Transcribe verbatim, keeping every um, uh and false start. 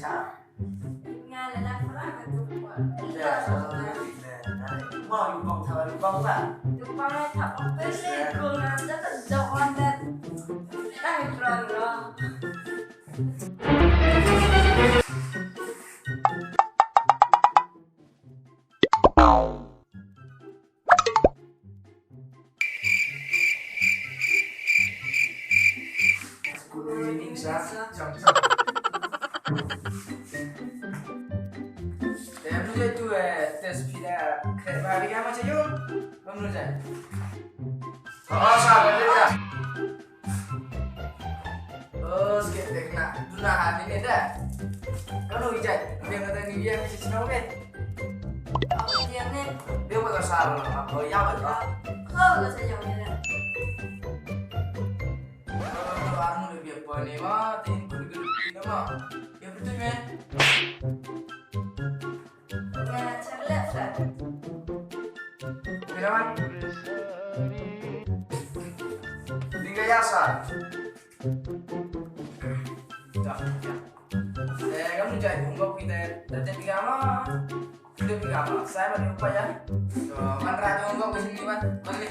Nga la la pra ka tu kwa. Ya, sa la la. Mo yu bang tha yu bang la. Tu bang la tha bang pe le ko na da da da on da. Ai pra lo. Screening sa jam jam. Em lu tu eh test pida kre ba ri ama chayo. Bam lu jai. Oh sa ba ya. Oh, sikit dek nak duna hati ni dah. Kau nak ijat, dia kata ni dia mesti senang kan? Apa dia ni? Dia buat kasar, apa ya buat kau? Kau kata yang ni dah. Kalau anu lebih apa ni mah, tin pun lebih lebih nama. Ya betul kan? Nga charlek sa. Kailangan. Di gaya sa. Dah. Eh, kamu jai unggok kita. Dah jadi gama. Kita di gama. Saya mandi upaya. So, man raja unggok di sini man. Mandi.